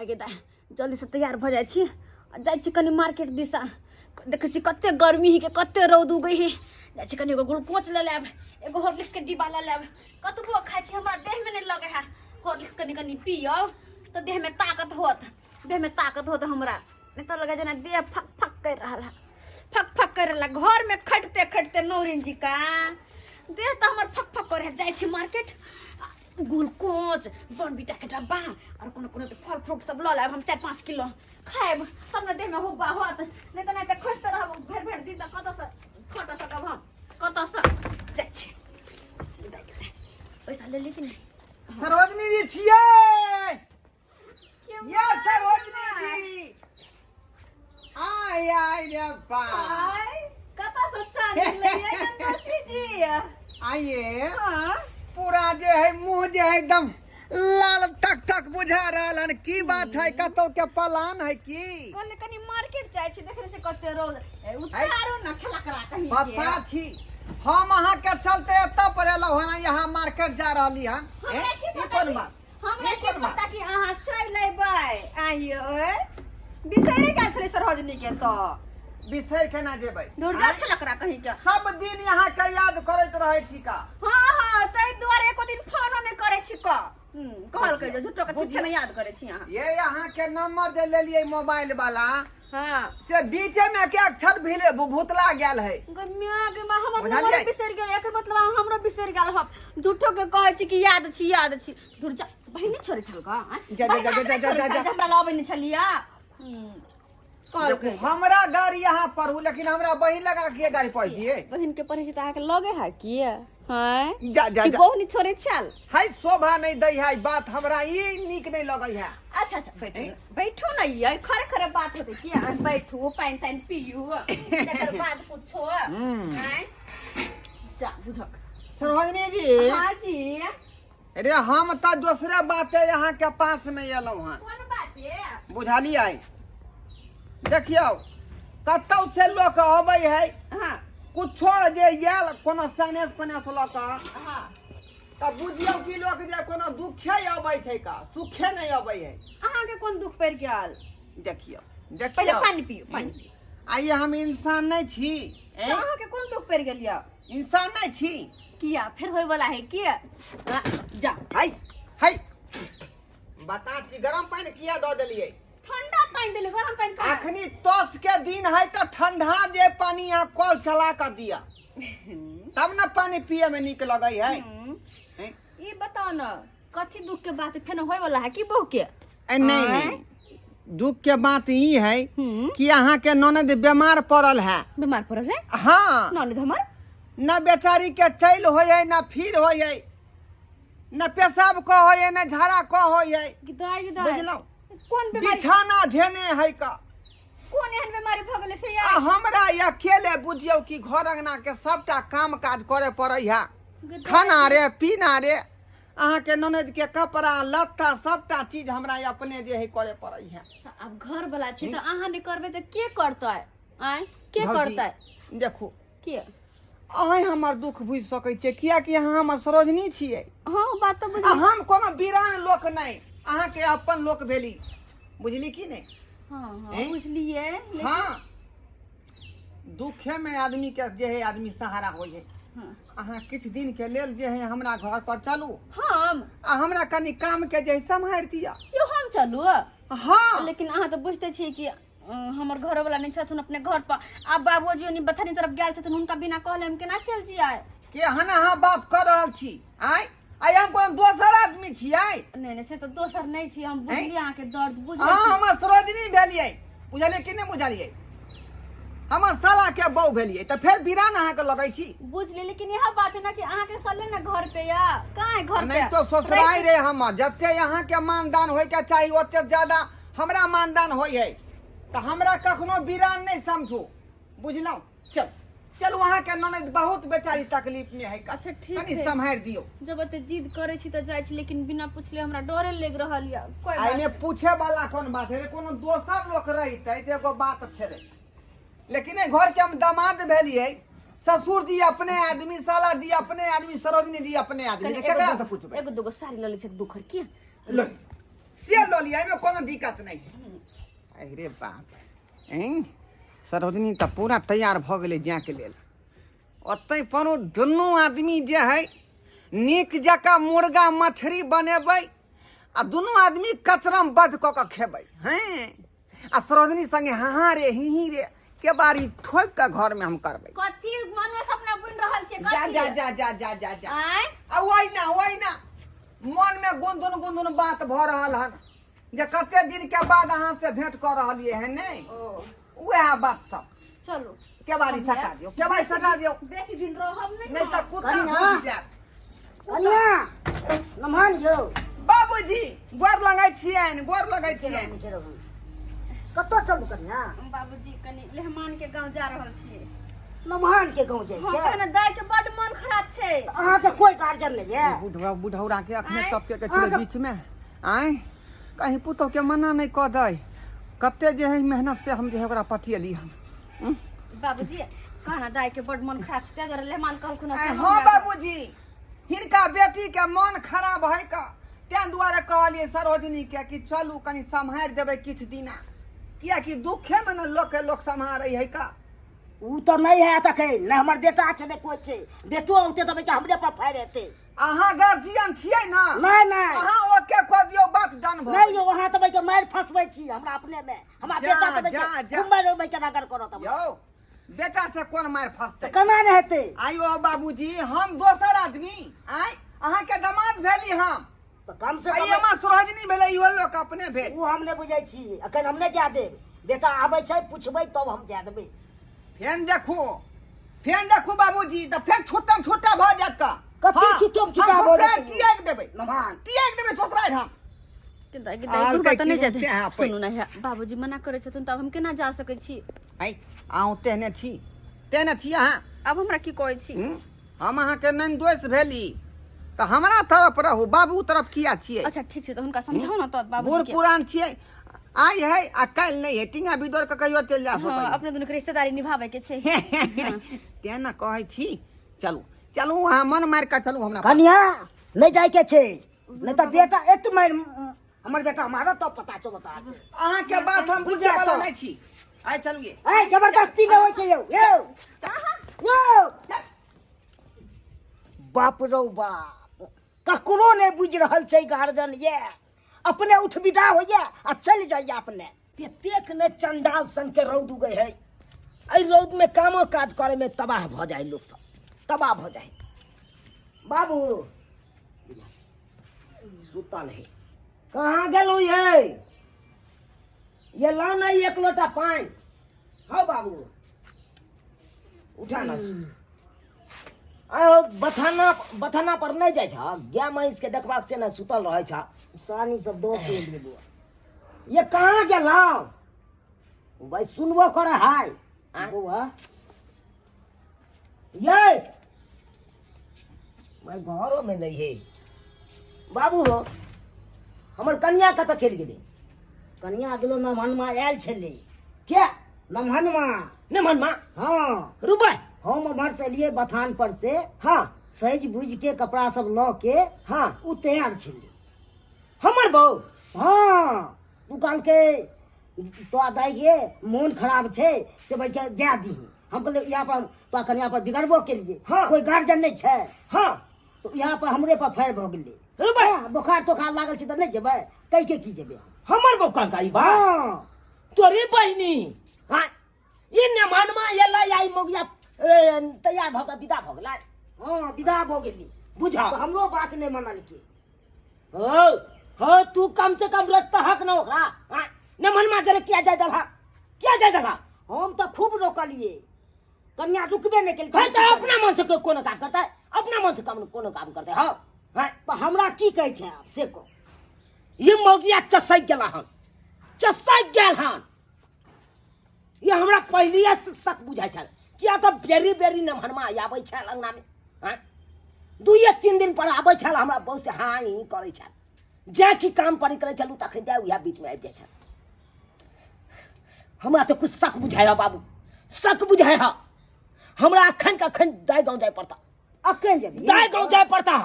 आगे दाइ जल्दीसँ तैयार भऽ जाइ छी आ जाइ छी कनि मार्केट दिशा। देखै छी कते गर्मी है के कते रौद उगै है। जाइ छी कनि एगो ग्लूकोज लऽ लेब, एगो हॉर्लिक्सके डिब्बा लऽ लेब। कतबो खाइ छी हमरा देहमे नहि लगै है। हॉर्लिक्स कनि कनि पियब तऽ देहमे ताकत होत, देहमे ताकत होत हमरा। नहि तऽ लगै जेना देह फक फक करि रहल है, फक फक करि रहल है। घरमे खटिते खटिते नौरिन जी का देह तऽ हमर फक फक करे है। जाइ छी मार्केट, ग्लूकोज बॉर्नवीटाके डब्बा आओर कोनो कोनो तऽ फल फ्रूट सब लऽ लेब हम 4-5 किलो खायब तब ने देहमे हुब्बा होत। नहि तऽ नहि तऽ खटिते रहब भरि भरि दिन, तऽ कतऽसँ खट सकब हम, कतऽसँ? जाइ छी। पैसा लेली कि नहि? सरोजनी जी छियै या सरोजनी जी? आय आय रे बा। आय, कतऽसँ चांदी लेलियै नंदोसी जी? आइए। हाँ। पूरा जे है मुंह जे है एकदम लाल टक टक बुझा रहल हन। की बात है? कतौ के पलान है की? कहले कनि मार्केट जाइ छी, देखने छी कते रौद। ए, उतारू न खेला करा कहीं के। पता छी, हम अहाँ के चलते एतऽ पर एलहुँ हन, यहाँ मार्केट जा रहली हन। ए, हमरा की ई पता कोन कि बात? हमरा ई की कोन बात? पता कि अहाँ चलि अयबै। आइयो बिसरि गेल छलै सरोजनी के तऽ। बिसरि केना जेबै? दूर जा आँय? खेला करा कहीं के। सब दिन यहाँ के याद करैत रहै छी का? हाँ हाँ, ताहि दुआरे एको दिन फोनो नहि करै छी क कहलकै जे झूठो के छुच्छे नहि याद करै छी अहाँ। ये यहाँ के नंबर जे लेलियै मोबाइल वाला, हाँ, से बीचे में के अक्षर भीले भूतला गेल है। गे म्या गे मा, हमर बुझलियै? नंबर बिसरि गेल? एकर मतलब अहाँ हमरो बिसरि गेल हब। झूठो के कहै छी कि याद छी, याद छी। दूर जा, बहिन नहि छोड़ै छल गा आँय? जा, जा, जा, बहिन जा, जा, छोड़ै जा, छल जा। जे हमरा लबै नहि छलियै। कहलकै देखू, हमरा गाड़ी यहाँ पढ़ू, लेकिन हमरा बहिन लगा के गाड़ी पढ़ दिए। बहिन के पढ़ै छी तऽ अहाँके लगे है की हैं? जा जा। कि जा। बहू नहि छोड़ै छल है, शोभा नहीं दै है बात, हमरा ई नीक नहीं लगै है। अच्छा अच्छा, बैठू न, बैठू न। ये खरे खरे बात होते की? अहाँ बैठू, पानि तानि पियू, तकर बाद कुछो। आँय? जा बुझक। सरोजनी जी। हाँ जी। अरे हम तऽ दोसरे बाते यहाँ के पास में एलहुँ हन। कोन बात ये? बुझलियै? देखियौ, कतौ से लोक अबै है, कुछो जे आयल कोनो सनेस पनेस लऽ कऽ, तऽ बुझियौ कि लोक जे कोनो दुखे अबै छै का, सुखे नहि अबै है। अहाँके कोन दुख पड़ि गेल? देखियौ। पहिले देखियौ, पानि पियू, पानि पियू। आइए हम इंसान नहि छी? तऽ अहाँके कोन दुख पड़ि गेल यऽ? इंसान नहि छी? किया फेर होय वाला है? किया जा। हाय हाय, बता छी, गरम पानि किया दऽ देलियै? ठंडा पानि देले, गरम पानि कहाँ? अखनी तस के दिन है तऽ ठंडा जे पानी यहाँ कल चला कर दिया तब न पानी पिए में नीक लगै है। हैं? ई बताओ न, कथी दुख के बात है? फेर होय वाला है की बहू के? ए, नहीं। आँय? नहीं, दुख के बात ई है कि अहाँ के ननद बीमार पड़ल है। बीमार पड़ल है? हाँ। ननद हमर? न बेचारी के चैल होइ है, न फिर होइ है, न पेशाब क होइ है, न झाड़ा क होइ है। दाइ दाइ। बुझलहुँ? कोन बीमारी? बिछाना धेने है का। कोन एहन बीमारी भऽ गेलै से आ यार? हमरा अकेले बुझियौ कि घर अंगना के सबटा काम काज करे पड़ै है, खाना रे, पीना रे, अहाँके ननद के कपड़ा लत्ता सबटा चीज हमरा अपने जे है करे पड़ै है। तऽ आब घर वाला छी तऽ अहाँ नहि करबै तऽ के करतै? आँय, के भौजी, करतै? देखू। के? अहें हमर दुख बुझि सकै छियै, कियाकि अहाँ हमर सरोजनी छियै। हाँ, बात तऽ आ बुझ हम कोनो वीरान लोक नहि, अहाँके अपन लोक भेली, बुझली कि नहि? हाँ हाँ। हैं? बुझलियै, लेकिन हाँ, दुखे में आदमी के जे है आदमी सहारा होइ है। अहाँ किछु दिन के लेल जे है हमरा घर पर चलू। हम? आ हमरा कनि काम के जे है सम्हारि दिअ। यो, हम चलू? हाँ। लेकिन अहाँ तऽ बुझते छियै कि हमर घरवाला नहि छथुन अपने घर पर। आब बाबूजी ओनी बथानी तरफ गेल छथुन, हुनका बिना कहले हम केना चलि जियै? केहन अहाँ बात कऽ रहल छी? आँय आइ हम कोनो दोसर आदमी छियै? नहि नहि, से तऽ दोसर नहि छी हम। बुझलियै, अहाँके दर्द बुझै अहाँ छी। हमर सरोजनी भेलियै, बुझलियै कि नहि बुझलियै? हमर साला के बहू भेलियै तऽ फेर बिरान अहाँके लगै छी? बुझलियै, लेकिन इएह बात है ना कि अहाँके सले ना घर पे या कहाँ है घर पे? नहीं तो ससुराल रे हमर जते यहाँ के मानदान होय के चाही ओते ज्यादा हमरा मानदान होय है, तऽ हमरा कखनो बिरान नहीं समझू, बुझलहुँ? चल चलू, अहाँ के ननद बहुत बेचारी तकलीफ में है का। अच्छा, ठीक कनी है। सम्हारि दियौ। जब एते जिद करै छी तऽ जाइ छी, लेकिन बिना पुछले हमरा डरे लागि रहल यऽ। कोई बात एहिमे पूछे वाला कोन बात है? कोनो दोसर लोक रहितै तऽ एगो बात छलै, लेकिन एहि घर के हम दामाद भेलियै, ससुर जी अपने आदमी, साला जी अपने आदमी, सरोजनी जी अपने आदमी, कनी केकरा एगो से पूछबै? एगो दूगो साड़ी लऽ लै छै दुखर की लो। से लऽ लिअ, एहिमे कोनो दिक्कत नहि। अरे बाप, ऐं सरोजनी तऽ पूरा तैयार भऽ गेलै जायके लेल। ओतहि पर दुनू आदमी जे है नीक जकाँ मुर्गा मछली बनेबै आ दुनू आदमी कचरामे बद्ध कऽ कऽ खेबै। हैं, आ सरोजनी संगे हाँ हाँ रे ही ही रे के बारी ठोकि कऽ घरमे हम करबै। कथी मन में सपना बुनि रहल छियै? जा। कथी? जा जा जा जा जा जा। आँय? आ ओहि ना, ओहि ना मन में गुनधुन गुनधुन बात भऽ रहल हन जे कते दिन के बाद अहाँ से भेंट कऽ रहलियै हन। नहि, ओ उएह बात सब। चलू, केबाड़ी सटा दियौ, केबाड़ी सटा दियौ। बेसी दिन रहब नहि। नहि तऽ कुत्ता कनिया। घुसि जायत। कनिया, नमहन यौ। बाबूजी, गोर लगै छियनि, गोर लगै छियनि। नीके रहू। कतऽ चलू कनिया? बाबूजी, कनि लेहमान के गांव जा रहल छियै। नमहन के गाँव जाइ हँ छै? कहने दाई के बड मन खराब छै। अहाँके कोइ गार्जियन नहि यऽ? बुढ़वा बुढ़ौरा के अखने आँय? टपके के छलै अहाँके- बीच में। आँय, कहीं पुतोह के मना नहि कऽ दै। कते जे है मेहनत से हम जे है ओकरा पटियली हन। बाबूजी, कहना दाई के बड मन खराब छै, ताहि दुआरे लेहमान कहलखुन। आँय, हँ बाबूजी, हिनका बेटी के मन खराब है का, तें दुआरे कहलियै सरोजनी के कि चलू कनि सम्हारि देबै किछु दिना, कियाकि दुखे में ने लोक के लोक सम्हारै है का। उ तऽ नहि हैत अखन। नहि हमर बेटा छै, नहि कोइ छै। बेटो औतै तऽ बेटा हमरे पर फायर हेतै। अहाँ गार्जियन छियै ने? नहि नहि। अहाँ ओके कऽ दियौ, बात डन भऽ नहि गेल। यौ, अहाँ तऽ बैके मारि फंसबै छी हमरा अपने मे। हमरा जा, बेटा तऽ जा, बैके जा। घुमबै रहबै के रगड़ करत हमरा। यौ, बेटा से कोन मारि फंसतै? केना नहि हेतै? आइयो बाबूजी, हम दोसर आदमी आँय, अहाँके दमाद भेली हम। तऽ कम से आ कम एमा सरोजनी भेलै, इहो लोक अपने भेल। ओ हम नहि बुझै छी। अखन हम नहि जाय देब। बेटा आबै छै, पुछबै तब हम जाय देबै। फेन देखू, फेन देखू बाबूजी, तऽ फेर छुट्टम छुट्टा भऽ जायत का। कथी हाँ, छुट्टम छुट्टा हम भऽ ससुरारि जेतै? तियाग देबै। नमान। तियाग देबै ससुरारि हम। दाई, बुढ़बा तऽ नहि आर जेतै। के की सुनू ने हे, बाबूजी मना करै छथिन तऽ आब हम केना जा सकै छी? आइ अहूँ तेहने छी, तेहने छी अहाँ। आब हमरा की कहै छी? हूँ? हम अहाँके ननदोस भेली तऽ हमरा तरफ रहू, बाबू तरफ किया छियै? अच्छा ठीक छै, तऽ हुनका समझाउ ने तऽ बूढ़ बाबूजी के। पुरान छियै, आइ है आ काल्हि नहि है, टिंगा बिदोर के कहियो चलि जा हँ सकैए। अपने दुनू के रिश्तेदारी निभाबै के छै। तें ने कहै छी, चलू चलू, अहाँ मन मारि कऽ चलू हमरा। कनिया, नहि जायके छै, नहि तऽ बेटा एत मारि, हमर बेटा मारत तब पता चलत अहाँके। अहाँके बात हम बुझि बुझै वाला जायत। नहि छी। आइ चलू। ऐ, जबरदस्ती नहि होइ छै यौ, यौ यौ। बाप रौ बाप, ककरो नहि बुझि रहल छै गार्जन। ये अपने उठ विदा होइए आ चलि जाइए अपने। ततेक ने चंडाल सन के रौद उगै है, एहि रौद में कामो काज करे में तबाह भऽ जाइ लोक सब, तबाह भऽ जाइ। बाबू सुतल है। कहाँ गेलहुँ ये? ये लाउ ने एक लोटा पानि। हौ बाबू, उठा ना। आहो, बथाना बथाना पर नहि जाइ छ गाय महींस के देखबाक से ने सुतल रहै छ। सानी सब दऽ के एलियै बौआ। ये कहाँ गेलहुँ भाई? सुनबो करे हाय बौआ। ये भाई घरो में नहीं है। बाबू हो, हमर कन्या कतऽ चलि गेलै? कनिया गेलो, नमहनमा आयल छलै। के? नमहनमा। नमहनमा? हँ। रुबै हम उम्हर से एलियै बथान पर से। हाँ। सजि बुझि के कपड़ा सब लऽ के। हाँ। ओ तैयार छलै। हमर बहू? हँ, ओ कहलकै तोरा दाइ के मोन खराब छै से भाई जा दीही। हम कहलियै यहाँ पर तोरा कनिया पर बिगड़बो केलियै। हाँ। कोइ गार्जियन नहि छै। हाँ। तऽ यहाँ पर हमरे पर फायर भऽ गेलै। रुबै। हँ, बोखार तोखार लागल छै तऽ नहि जेबै, कहि के की जेबै हम? हमर बहू कहलकै ई बात? हँ। तोरे बहिनी? हाँ, ई नमहनमा एलै आई मौगिया तैयार भऽ कऽ विदा भऽ गेलै। हँ, विदा भऽ गेली। बुझा। तऽ हमरो बात नहि मानलकै। हो हो, तू कम से कम रोकतहक न ओकरा। हाँ, नमहनमा जरे किया जाय दलहा, किया जाय दलहा? हम तऽ खूब रोकलियै, कनिया रुकबे नहि केलकै। है तऽ अपना मन से कोनो काम करतै? अपना मन से काम कोनो काम करतै? हाँ हाँ। तऽ हमरा की कहै छै आब से कह। ये मौगिया चसैक गेला हन, चसैक गेल हन। ये हमरा पहिलिए से शक बुझाइ छल, किया तऽ बेरी बेरी नमहनमा आबै छल अंगनामे। हाँ, दुइए तीन दिन पर आबै छल, हमरा बहुत से हाँ ही करै छल। जे कि काम पर निकलै छलहुँ तखन जाय उएह बीचमे आबि जाइ छल। हमरा तऽ कुछ शक बुझाइ है बाबू, शक बुझाइ है हमरा। अखन के अखन दाइ गाँव जाय पड़ता। अखन जेबही? दाइ गाँव जाय पड़ता।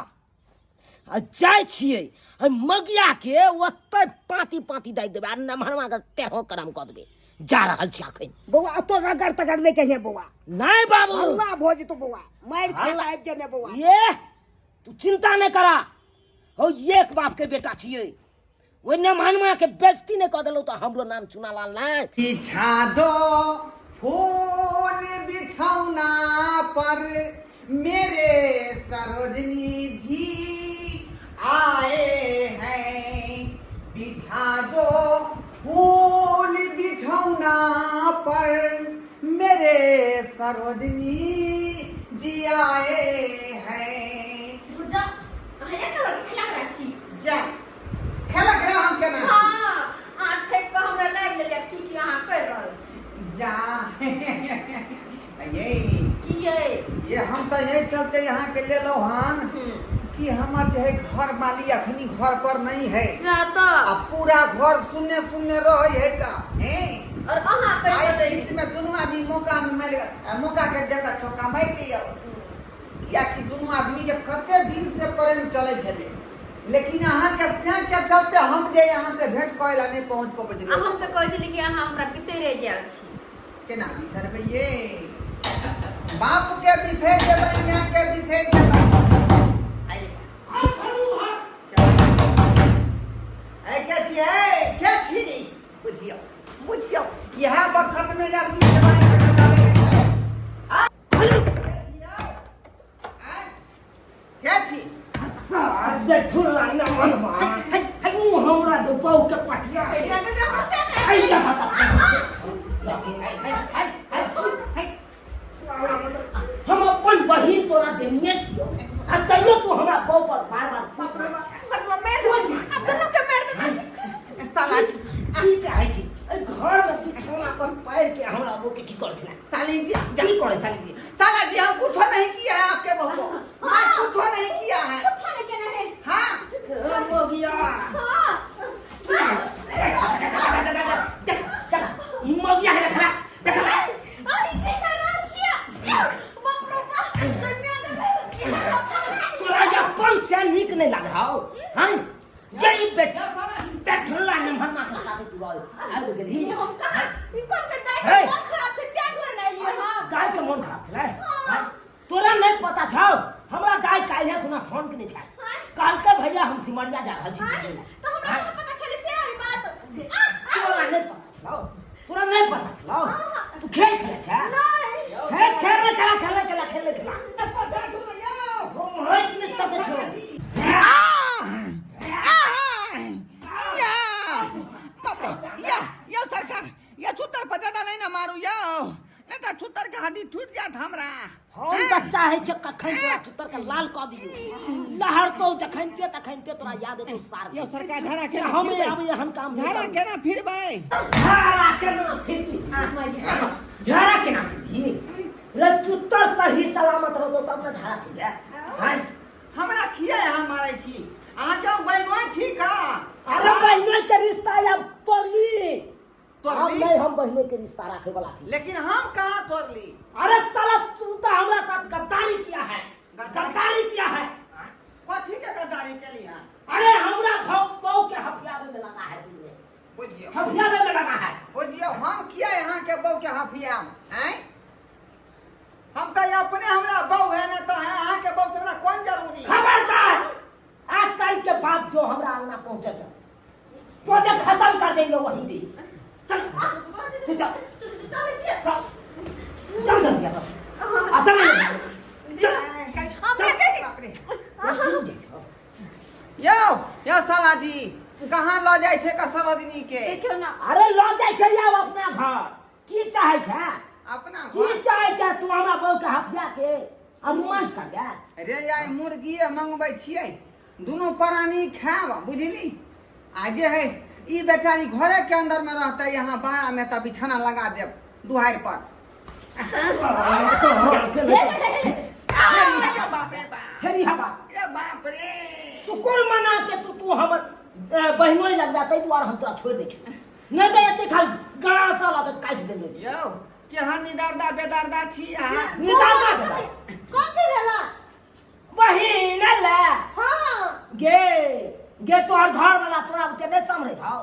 आ जाइ छियै हम मगिया के ओतै पाती पाती दागि देबै आ नमहरमा के टेढ़ो करम कऽ देबै। जा रहल छी अखन। बौआ अतो रगड़ तगड़ नहि कहिए बौआ। नहि बाबू, हल्ला भऽ जेतौ बौआ, मारि खा हल्ला। आबि जेमे बौआ। ये तू चिंता नहि करा, हौ एक बाप के बेटा छियै, ओहि नमहनमा के बेइज्जती नहि कऽ देलहुँ तऽ हमरो नाम चुनालाल नहि। बिछा दो फूल बिछौना पर मेरे सरोजनी जी आए हैं, बिछा दो फूल बिछौना पर मेरे सरोजनी जी आए हैं। जा, अहाँ एक रोटी खिला रहल छी। जा खेलक रहे हम केना। हाँ, अहाँ ठकि कऽ हमरा लागि लेलियै। की की अहाँ करि रहल छी? जा ये की ये? ये हम तो यही चलते यहाँ के ले लो हन कि हमर जे है घर वाली अखनी घर पर नहीं है। जा तऽ आ पूरा घर सुनने सुनने रहे है का हैं। और अहाँ कहि आइ देबै बीच में दुनू आदमी मौका में मिल मौका के जगह चौका मारि दियौ, कियाकि दुनू आदमी के कते दिन से प्रेम चलै छलै, लेकिन अहाँ के से के चलते हम जे यहाँ से भेंट करे ला नहीं पहुंच पबै छलियै। आ हम तऽ कहै छलियै कि अहाँ हमरा बिसरि गेल छी। केना बिसरबै ये? बाप के बिसरि जेबै, माय के बिसरि जेबै। आइ ऐ के छी, ऐ के छी? बुझियौ बुझियौ, इएह बखत में आदमी जवानी के बचाबै के छै। आ के छियौ? आँय? के छी? सार बेठुला नमहनमा, तू हमरा जो बहू के पटिया ऐ जा बता। है, है, है। साला मतलब हम अपन बहिन तोरा देनिये छियौ आ तैयो तू हमरा बहू पर बार बार चोट मारै छै। साला की चाहै छी? एहि घर में बिछौना पर पैर के हमरा बहू के की करै छलै? साली जी की करै साली जी, साला जी, हम कुछ नहीं किया है आपके बहू को, मैं कुछ नहीं किया है। हाँ। मगिया, देख देख, ई मगिया है, देखला देखला। तोरा अपन से नीक नहीं लाग हौ हैं जे ई बेट बेठला नमहरमा के साथे तू रह आबि गेलही। हे। दाइ के मोन खराब छलै हैं? तोरा नहीं पता छौ, हमरा दाइ काल्हि खुना फोन केने छल, कहलकै भैया हम सिमरिया जा रहल छी। हैं? तोरा नहीं पता छलौ? तोरा नहीं पता छलौ? तू खेल खेलै छै? खेल खेल नहीं खेला, खेल नहीं खेला, खेल नहीं खेला। हम होइत नहि सकै छौ। या बाप रे, या या सरकार, या छुतर पर ज्यादा नहीं ना मारू यो, नहीं तो छुतर के हड्डी टूट जात हमरा। हम तऽ चाहै छियै कखन तोरा चुतर के लाल कऽ दियौ, लहरतौ जखन ते तखन ते तोरा याद एतौ सार यो सरकार, झाड़ा से केना हम फिरबै? आब एहन काम नहि झाड़ा करब। केना फिरबै? झाड़ा केना फिरबी? झाड़ा केना फिरबी रे? चुतर सही सलामत रहतौ तब ने झाड़ा फिरबे हैं? हमरा किया यहाँ मारै छी अहाँ? के बहिनोइ छी का? अरे बहिनोइ के रिश्ता आब तोड़ली। तोड़ली? आब नहीं हम बहिनोइ के रिश्ता राखे वाला छी। लेकिन हम कहाँ तोड़ली? अरे साला, तू तो हमरा साथ गद्दारी किया है। गद्दारी? गद्दारी किया है। कथी के गद्दारी केली है? अरे हमरा बहू के हफियावे में लगा है तूने। बुझियौ। हफियावे में लगा है। बुझियौ, हम किया यहाँ के बहू के हफियाम आँय? हम तो अपने हमरा बहू है ना तो है, अहाँ के बहू से हमरा कोन जरूरी? खबरदार, आज तारीख के बाद जो हमरा अंगना पहुंचे तो सोचे खत्म कर देंगे वहीं भी। चल तू चल चल चल जल्दी आ बस आ चल चल। बाप रे। चल जाइ छौ। यौ यौ साला जी, कहाँ लऽ जाइ छै का सरोजनी के? देखियौ ना। अरे लऽ जाइ छै आब अपना घर। की चाहै छै? अपना की घर? चाहै छै तू हमरा बहू के हफिया के आ रोमांस कर दे? रे आइ मुर्गिए मंगबै छियै, दुनू प्राणी खायब, बुझली? आ जे है ई बेचारी घरे के अंदर में रहते, यहाँ बाहर में तऽ बिछाना लगा देब दुहारि पर। रे बाप रे बाप। फेर इहा बात। रे बाप रे। शुक्र मना के तू तू हमर बहिनोइ लग जाते दुआरे हम तोरा छोड़ दै छियौ, नहि तऽ एते खाली गड़ासा लऽ कऽ काटि देने छियौ। यौ केहन निदर्दा बेदर्दा छी अहाँ। निदारदा भेलै। कथी भेला? बहिन ले। हाँ। गे गे तोहर घर वाला तोरा के नहीं समझे हौ?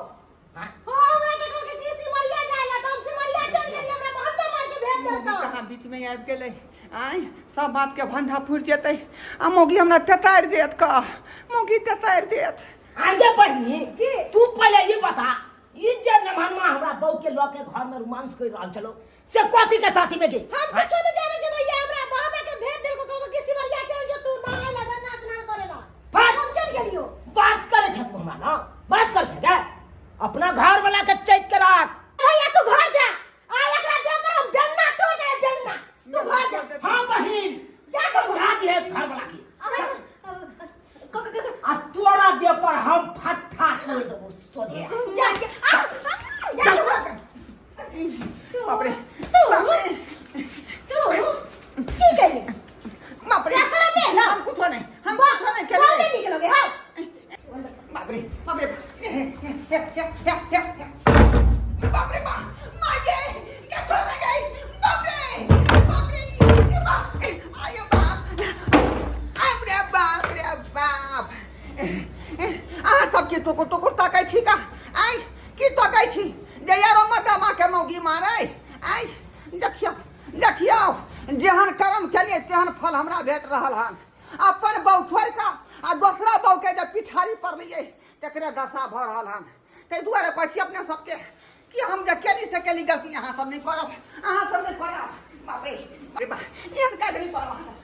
हाँ? हो, हमरा के कहलकै कि सिमरिया जाय ला, तऽ हम सिमरिया चलि गेलियै, हमरा बहन्ना मारि के भेज देलकै। कहाँ बीच में आबि गेलै? आँय, सब बात के भंडा फुटि जेतै आ मौगी हमरा तेतारि देत, कह मौगी तेतारि देत। आगे बढ़नी की? तू पहले ये बता, ई जे नमहनमा हमरा बहू के लऽ के घर में रोमांस कर रहल छलो से कथी के साथी में गई? हम कुछो नहीं जानै छियै भैया, हमरा बहना के भेज देलको, कहलको कि सिमरिया चलि जो तू नहाय ला, गंगा स्नान करे ला। बात हम चलि गेलियो। बात करे छ तू हमरा ना? बात कर छ गे? अपना घर वाला के चैत के राख। भैया, तू घर जा, आ एकरा देह पर हम बेलना तोड़ दे बेलना। तू घर जा। हाँ बहिन, जा तू। समझा दिहे घर वाला के। क- क- क- आ तोरा देह पर हम फट्ठा तोड़ देबो सोझे। जा के आ, आ, जा तू घर जा। बाप रे, तू बाप रे। तू की केली? बाप रे। तोरा शरम नहि ना? हम कुछो नहीं, हम कुछो नहीं बहुत केलियै। नीक लगे हौ। बाप रे, बाप रे, बाप रे बाप, माँ गे, ये छोड़ गई। बाप रे, बाप रे, ये बाप, आये बाप, बाप रे बाप रे बाप। अहाँ सबके टुकुर टुकुर तकै छी का? आइ की तकै छी जे यारो मर्दा के मौगी मारै? आइ देखियौ, देखियौ, जेहन कर्म केलियै तेहन फल हमरा भेट रहल हन। अपन बहू छोड़ि कऽ आ दोसरा बहू के जे पिछाड़ी पड़लियै तकरे दशा भऽ रहल हन। ताहि दुआरे कहै छी अपने सबके कि हम जे केली से केली गलती, अहाँ सब नहि करब, अहाँ सब नहि करब। बाप रे, बाप रे बाप, एहन काज नहि करब अहाँ सब।